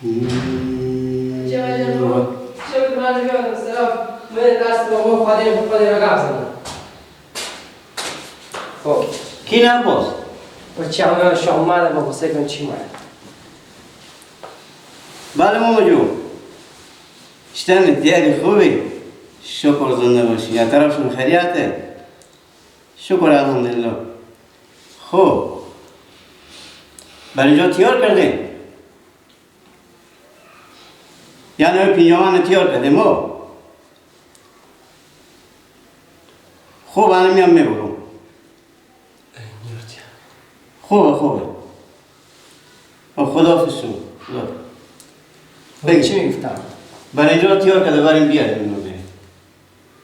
چه من بیادم سراف من دست بابا خواهیم خواهیم گپ زدم. خب کی نباز؟ بچه همه شامده با قصه کن چی ماید؟ بله ماما جون شتن دیاری خوبی؟ شکر زنده باشی یا طرفشون خیریته؟ شکر الحمدلله. خوب برای تیار کردیم؟ یعنی پینجامان تیار کردیم ما؟ خوب الان میام میبرم. خوبه خوبه. خداحافظ شما. خدا. چی میگفتم؟ برای اینجا تیار کرده بریم بیاریم.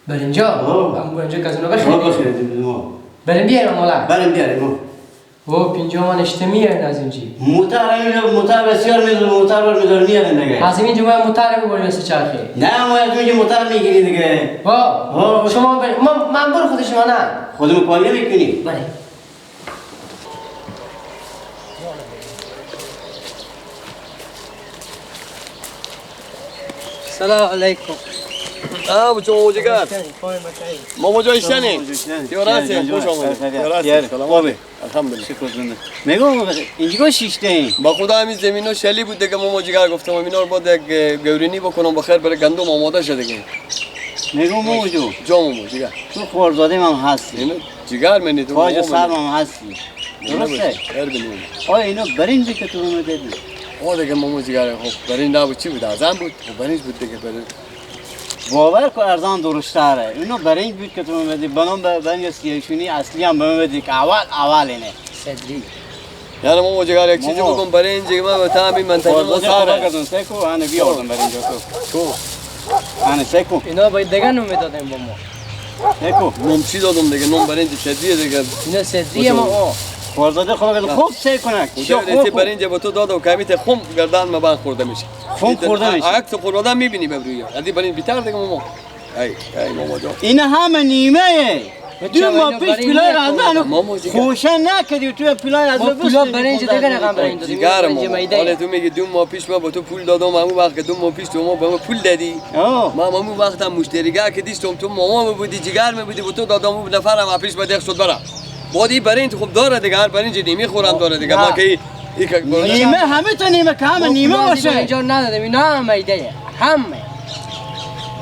برای اینجا؟ هم برای اینجا کزونو بخریم؟ بخریم. بریم بیاریم مولا؟ بریم بیاریم. او پینجا اشته از اینجی. موتر اینجا موتر بسیار میدونه موتر بر میداره میارن دیگه. از اینجا ما موتر ببریم سه چرخی. نه ما از اینجا موتر میگیری دیگه. وا شما بر من بر خود شما نه. خودمون کار نمیکنی. بله. سلام علیکم. بچه جگر. ماما جای شنی. تیارسی خوش آمدید. سلام. الحمدلله. شکر زنده. میگم اینجا شیشته این. با خدا همین زمینو شلی بود دیگه ماما جگر گفتم اینا رو باید یک گورینی بکنم بخیر برای گندم آماده شه دیگه. میگم ماما جو. جا ماما جگر. تو خورزاده من هستی. جگر منی تو. تاج سرم هستی. درسته؟ آیا اینا برنج که تو رو دادی؟ آه دیگه ماما جگر خب برنج نبود چی بود؟ ارزان بود. خب برنج بود دیگه برنج. باور کن ارزان درست‌تره. اینو برنج بود که تو میدی بنام برنج سیاهشونی اصلی هم به من بدی که اول اینه. صدری. یعنی ماما جگر یک چیزی بگم برنج من به تعمین منطقه ما ساره. سکو انا بیاوردم برنج تو. انا سکو. اینا باید دیگه نم میدادیم با ما. سکو. نم چی دادم دیگه نم برنج صدریه دیگه. اینا صدریه ما. خورزاده خب خوب سعی کنه. چه برنج با تو دادم کمیت خم گردن ما بند خورده میشه. خم خورده میشه. عکس خوردن میبینی ببروی. ادی برنج بیتر دیگه ماما. ای ای ماما جان. این همه نیمه. دو ماه پیش پلای از من خوشه نکردی تو پلای از من پولا برنج دیگه رقم برنج دادیم. جگر ما. حالا تو میگی 2 ماه پیش من با تو پول دادم همون وقت که 2 ماه پیش تو ما به من پول دادی. ما همون وقت هم مشتریگه که دیشتم تو ماما بودی جگر می بودی با تو دادم اون نفرم پیش بعد شد برم. بعد این برنج خوب داره دیگه هر برنج نیمه خورم داره دیگه ما که نیمه همه تا نیمه که همه نیمه باشه اینجا ندادم اینا هم ایده همه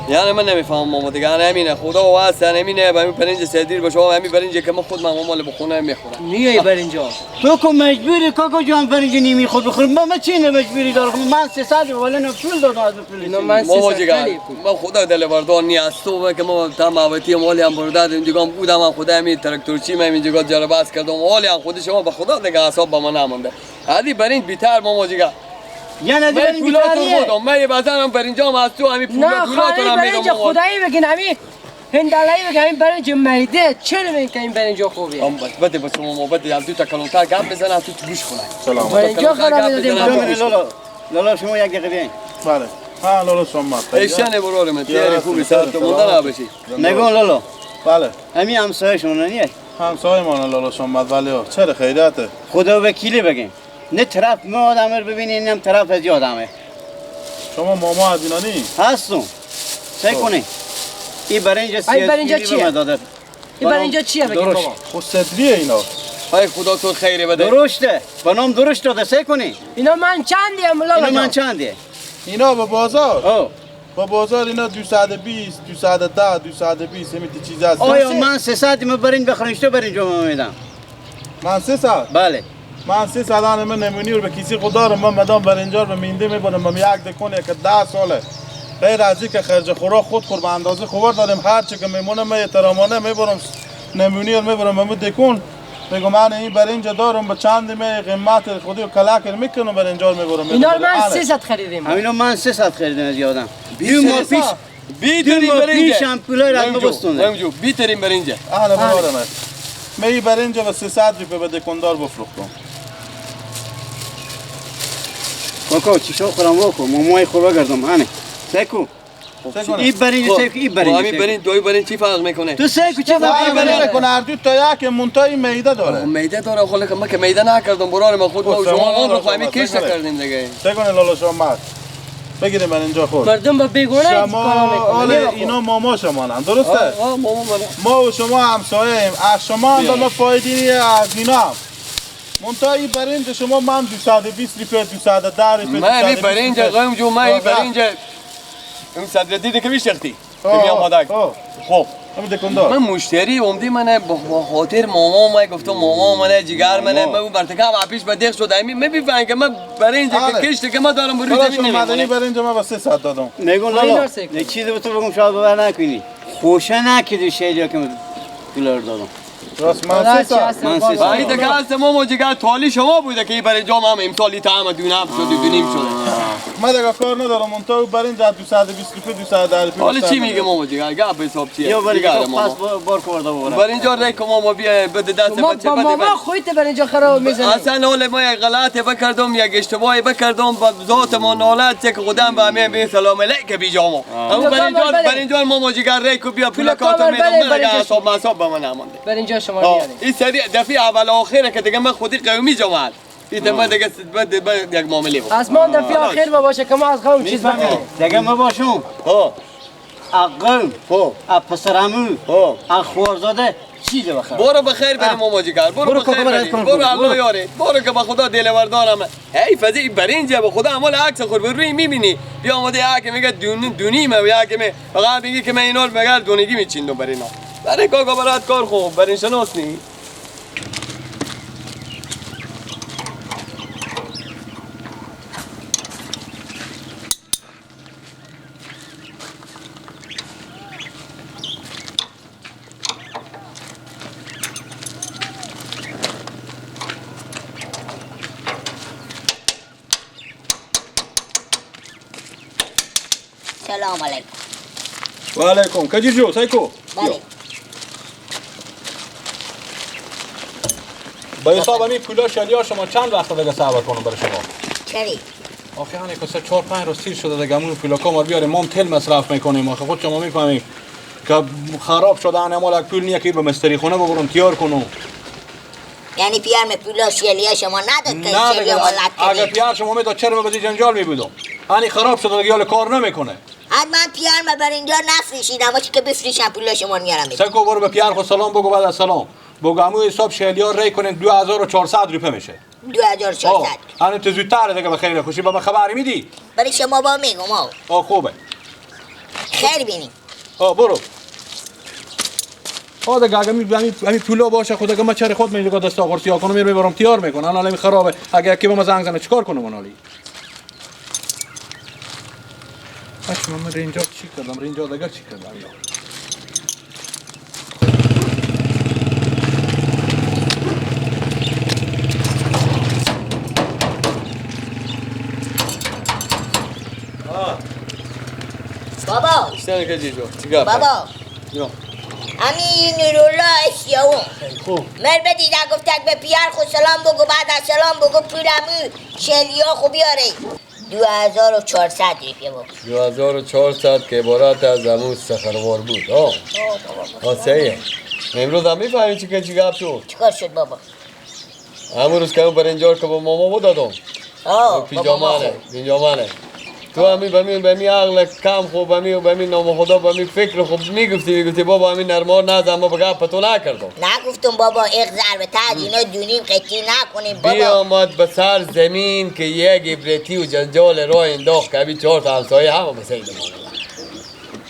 یعنی من نمیفهمم ماما دیگه همینه خدا و اصلا همینه به همین برنج سدیر باشه و همین برنج که من خود ماما مال بخونه میخورم نیای برنجا تو که مجبوری کاکا جان برنج نیمی خود بخورم من چی نه مجبوری دارم من 300 ولی نه پول دادم از پول من 300 ما خدا دل بردار نی از تو که ما تا معوتی مالی هم برده دیگه بودم من خدا همین تراکتورچی من اینجا جربه باز کردم حالی هم خود شما به خدا دیگه اعصاب با من نمونده عادی برنج بیتر ماما جیگر یعنی من پولاتون بودم من یه بزنم برنجام از تو همین پولاتون هم میدم نه خدایی بگین همین هندالایی بگین همین برنج میده چرا میگن که این برنج خوبیه هم بس بده بس شما بده از دو تا کلونتر گپ بزنم تو گوش کنه سلام برنجا خراب دادیم لالا لالا شما یک دقیقه بیاین بله ها لالا شما ایشان برو من تیاری خوبی سر تو مونده نباشی نگو لالا بله همین همسایه شما نیه همسایه ما لالا شما ولی چرا خیریته خدا وکیلی بگین نه طرف ما آدم رو ببینین نه طرف از آدمه شما ماما از اینا نی؟ هستم سعی کنی این برنج چیه؟ این برنج چیه بگین بابا؟ خب صدریه اینا ای خدا تو خیره بده درشته با نام درشت داده سعی کنی اینا من چندی ام لالا اینا من چندیه؟ اینا با بازار با بازار اینا 220 210 220 همین چیز هست آیا من 300 ما برنج بخرم تو برنج ما میدم من 300 بله من 300 من نمونی رو به کسی خود دارم من مدام برنجار به مینده میبرم من یک دکون یک 10 ساله غیر از اینکه خرج خوراک خود خور به اندازه خبر داریم هر چی که میمونه من احترامانه میبرم نمونی رو میبرم من دکون میگم من این برنج دارم به چند می قیمت خودی و کلاک میکنم برنجار میبرم اینا رو من 300 خریدیم همینا من 300 خریدم از یادم دو ماه پیش بیترین برنج پیشم پولای رقم بستونه بیترین برنج اهل بارم می برنج و 300 روپیه به دکاندار بفروختم کاکا چیشو خورم وکو مامای خورا گردم هنه سکو این برنج سه این برنج همین برنج دوی برنج چی فرق میکنه؟ تو سه چه فرق میکنه؟ هر دو تا یک مونتای میده داره. میده داره خلاص ما که میده نکردم برار ما خود ما شما اون رو خواهیم کشت کردیم دیگه. سه کنه لالا شما مرد بگیریم من اینجا خود مردم با بیگونه شما آله اینا ماما شما هم درسته؟ ماما من ما و شما همسایه ایم از شما هم به ما فایده از اینا هم منتها برنج شما من 220 روپیه 210 روپیه من این برنج قایم جو من این برنج اون صدر دیده که میشختی که میام مادک خب من مشتری عمدی من با خاطر ماما من گفتم ماما من جگر من من اون برتکم پیش به دق شد همین من میفهم که من برنج که کشت که ما دارم روی زمین نمیمونه. مدنی برنج ما با 300 دادم. نگو لالا یه چیزی به تو بگم شاید باور نکنی خوشه نکردی شیلی که دلار دادم راست من 300 من 300 باید دیگه از ما جگر تالی شما بوده که این برنج هم امسالی تا هم دونم شده دونیم شده. من دیگه کار ندارم منتها برنج 220 روپیه 210 روپیه. حالا چی میگه ماما جگر گپ حساب چیه؟ یا برنج پس بار خورده بابا برنج ریک ماما بیا بده دست بچه بده. ماما خودت برنج خراب میزنی. اصلا حال ما یک غلطی بکردم یک اشتباهی بکردم با ذات ما نالت که خودم به همه به سلام علیک بیجامو. اما برنج ماما جگر ریک بیا پول کارت میدم دیگه حساب حساب به من نمونده. برنج شما میاری. این سری دفعه اول آخره که دیگه من خودی قومی جمال این ما دیگه یک معامله بود. از ما دفعه آخر ما باشه که ما از قوم چیز بخریم. دیگه ما باشم. ها. اقم. ها. پسرعمو. ها. خوارزاده چیز بخرم. برو بخیر بریم ماما جگر. برو بخیر بریم. برو الله یاره. برو که به خدا دلوردارم. هی فضی برنج به خدا عمل عکس خور روی میبینی. بیا اومده یک میگه دونی ما یک می فقط میگه که من اینا رو مگر دونگی میچیندم برای اینا. برای کاکا برات کار خوب برای شناس نی. سلام علیکم. و علیکم. کجی جو سایکو؟ بله. با حساب همین پولا شلیا شما چند وقت دیگه صبر کنم برای شما؟ چری؟ آخه هنی که 3 4 5 روز سیر شده دیگه همون پولا کامار بیاریم ما هم تل مصرف میکنیم. آخه خود شما میفهمیم که خراب شده ان مال پول نیه که به مستری خونه ببرم تیار کنم. یعنی پیار پولا شلیا شما نداد که شلیا مالت کنی؟ اگه پیار شما میداد چرا به جنجال میبودم؟ هنی خراب شده دیگه حال کار نمیکنه. حتما پیار ما بر اینجا نفروشیدم اما که بفروشم پولا شما میارم. سکو برو به پیار خود سلام بگو بعد از سلام بگو عمو حساب شهلیار ری کنین 2400 روپیه میشه. 2400. الان تو زودتر دیگه به خیر خوشی بابا خبری میدی؟ برای شما با میگم آ. آ خوبه. خیر بینی. آ برو. آ دیگه اگه می پولا باشه خود اگه ما چرا خود میگه دست آخر سیاه کنم میبرم تیار میکنن الان می خرابه. اگه یکی به ما زنگ زنه چیکار کنم اونالی؟ بچه من رینجا چی کردم؟ رینجا دیگه چی کردم یا؟ بابا بابا همین نورالله اشیاون مر بدیدن گفتک به پیار خود سلام بگو بعد از سلام بگو پولمو شلیا خو بیاره 2400 روپیه بابا. 2400 که عبارت از همون سخروار بود. آه آه صحیحه. امروز هم میفهمی چی که چی گپ شد؟ چیکار شد بابا؟ همون روز که اون برنجار که با ماما دادم پیجامانه پیجامانه تو همین به عقل کم خوب به می نام خدا به می فکر خوب میگفتی بابا همین نرمار نزن ما به گپ تو نکردم. نگفتم بابا یک ضربه تر اینا دونیم قطعی نکنیم بابا. بیامد به سر زمین که یک عبرتی و جنجال راه انداخت که همین 4 تا همسایه همه به سید ما.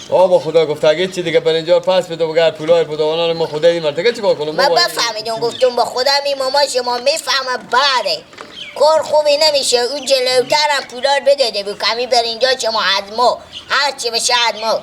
بابا خدا گفت اگه چی دیگه برنجار پس بده بگر پولای پدوانان ما خدا این مرتکه چیکار کنم؟ من بفهمیدم گفتم با خدا می ماما شما میفهمه بعده کار خوبی نمیشه اون جلوترم پولار بده بود کمی بر اینجا شما از ما هر چی بشه از ما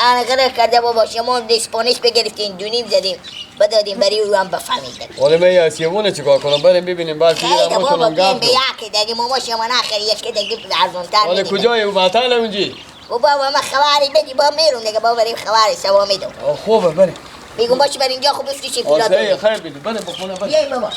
انقدر کرده بابا شما دیسپانش بگرفتین دونیم زدیم بدادیم برای او هم بفهمیدن. حالا من یاسیمونه چیکار کنم؟ بریم ببینیم بعد خیلی بابا بیم به یکی دیگه ماما شما نخیر یکی دیگه ارزان‌تر حالا کجای او معطل اونجی؟ بابا ما خبری بدی با میرون دیگه بابا بریم خبری سوا میدم. خوبه بریم. میگم باشه بر اینجا خوب بفروشیم پولاتون. خیر بده بریم بخونه بریم. بیایم بابا.